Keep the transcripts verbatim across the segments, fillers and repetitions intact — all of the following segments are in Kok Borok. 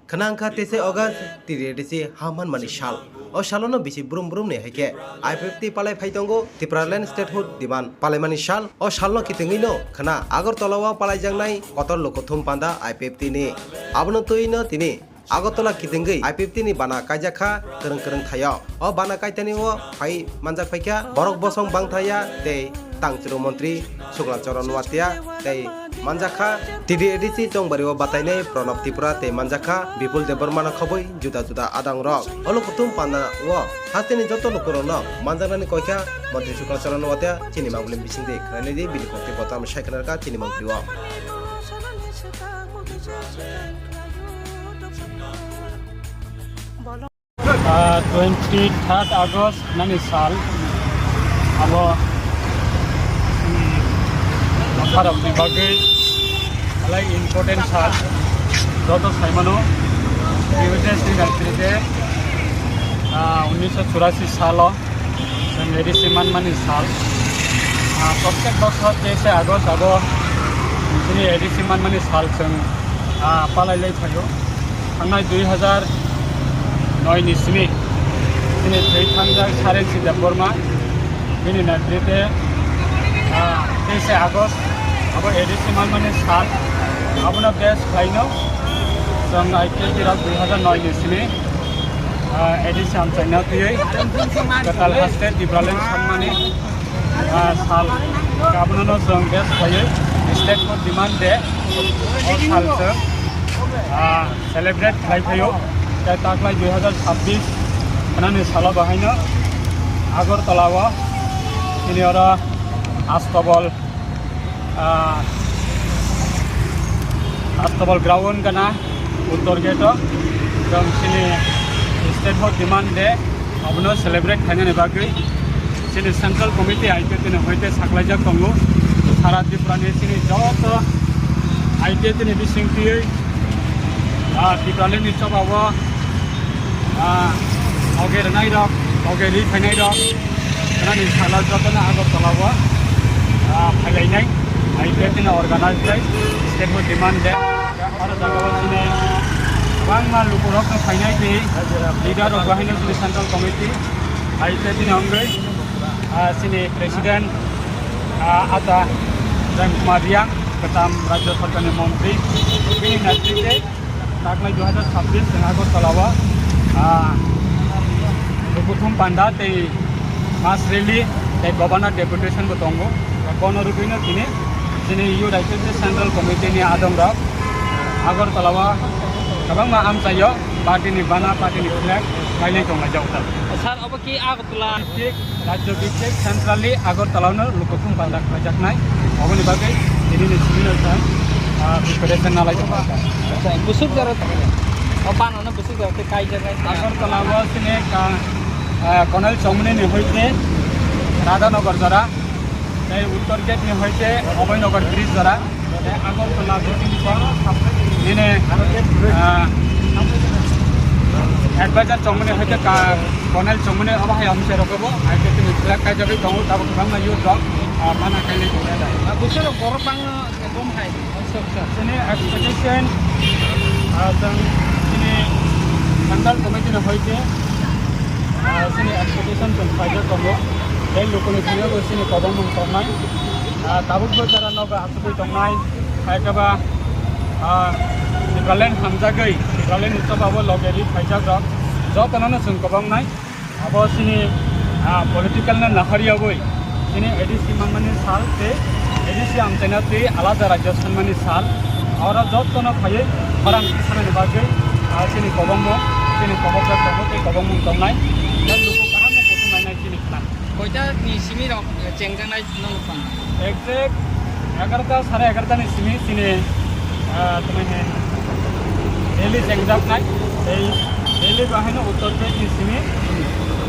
Khna wngkha teise August, T D A D C ha manmani sal. O salono bisi brum brumni hai khe I P F T palai phai tongo, Tipraland statehood demand palaimani sal. O salno kitingwino khna Agartala o palaijaknai kotor lukuthum panda I P F T ni. Abono twiwino tini Agartala kitingwi I P F T ni bana kaijakha kwrwng kwrwng thaio. O bana kaitani o phai manjak phaikha borok bosong bangthaya tei tangchwrwng montri Suklal Charan Noatia tei manjakha T D A D C chongbari o batainai Pranab Tripura tei manjakha Bipul Debbarma no khobwi juda juda adang rok. O lukuthum panda o hasteni joto lukurokno manjaknani koikha montri Suklal Charan Noatia chini mangpili bisingtwi khwlainai di bini kokti kotam sai khwnarkha chini mangpili o. Ah, twenty third August nani sal abo, hmm, bwkharokni bagwi belai important sal. Joto saimano Independence Day ni, ah, unnish churasi salo chwng A D C manmani sal. Ah, prottek bosor teise August abo chini A D C manmani sal chwng, ah, palai lai phaio. Thangnai dui hazar noi ni simi chini thwi thangjak Sarensi Debbarma bini netrite, ah, teise August abo A D C manmani sal. Abono base khlaino chwng I P F T rok dui hazar noi ni simi, ah, A D C amchaina twiwi kwtal haste Tipraland sanmani, ah, sal. Abono chwng base khlaiwi statehood demand day o sal chwng, ah, celebrate khlai phaio. Tei taklai dui hazar chabbish khnani salo bahaino Agartala o chini oro Astabal, ah, Astabal ground gana uttor gate o chwng chini statehood demand day abono celebrate khainani bagwi chini central committee I P F T ni hoite saklaijak tongo. Sara Tripura ni chini joto I P F T ni bising twiwi, ah, Tipraland ni choba o, ah, oge rwnai rok, oge ri phainai rok, khwnani salo jotono Agartala o, ah, phailainai, I P F T ni organize day, statehood demand day. Aro jaga o chini kwbangma lukurokno phainai tei leader rok bahaino chini central committee, I P F T ni wngwi, ah, chini president, ah, Ata Prem Kumar Reang, kwtam rajya sarkarni montri, bini netrite taklai dui hazar chabbish chwng Agartala o, ah, lukuthum panda tei mass rally tei governor deputation bo tongo. Bono rwgwino tini chini youth I P F T central committee ni adong rok Agartala o kwbangma amchaio party ni bana, party ni flag kailai tonglaijak. Sir, obo ki Agartala? District, rajya district, centrally Agartala no lukuthum panda khlaijaknai. Oboni bagwi tini ni simi no chwng, ah, preparation nalai tongo. Acha, busuk jora, o bana no busuk jora tei kaijak nai. Agartala o chini ka, ah, Konel Chongmani ni hoite Radhanagar jora, tei uttor gate ni hoite Abhaynagar bridge jora. Agartala nini, ah, advisor chongmani hoite ka, Konel Chongmani abo hai amchai rok bo, hai khe tini flag kaijagwi tongo, tabuk kwbangma youth rok, ah, mana kailai tongo. Ah, busurok borok bangno ekdom hai. Chini expectation, ah, chwng chini central committee ni hoite, ah, chini expectation chwng khlaijak tongo. Tei lukuni thani bo chini kobongmung tongnai. Ah, tabuk bo jora nogo achugwi tongnai, hai khe ba, ah, Tipraland hamjagwi, Tipraland ni choba o loge ri phaijak rok, jotono no chwng kobongnai. Abo chini, ah, political no nahariyogwi, chini A D C manmani sal tei A D C amchaina tei alada rajyo sanmani sal. Oro jotono phaiwi khorang tisanani bagwi, ah, chini kobongmung, chini kobokjak tongo tei kobongmung tongnai. Tei luku kaham no kuthum nainai chini khna. Koita ni simi rok chengjaknai? Exact egarota, sare egarota ni simi chini, ah, tongmani rally chengjaknai. Tei rally bahaino uttor gate ni simi,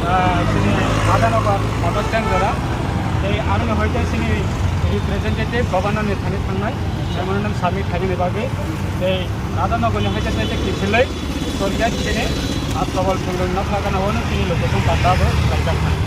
ah, chini Radhanagar motor stand jora. Tei aroni hoite chini representative governor ni thani thangnai memorandum submit khainani bagwi. Tei Radhanagar ni hoite tei kiphilwi uttor gate chini Astabal Phulwng nokla gana ono chini location panda bo khlaijaknai.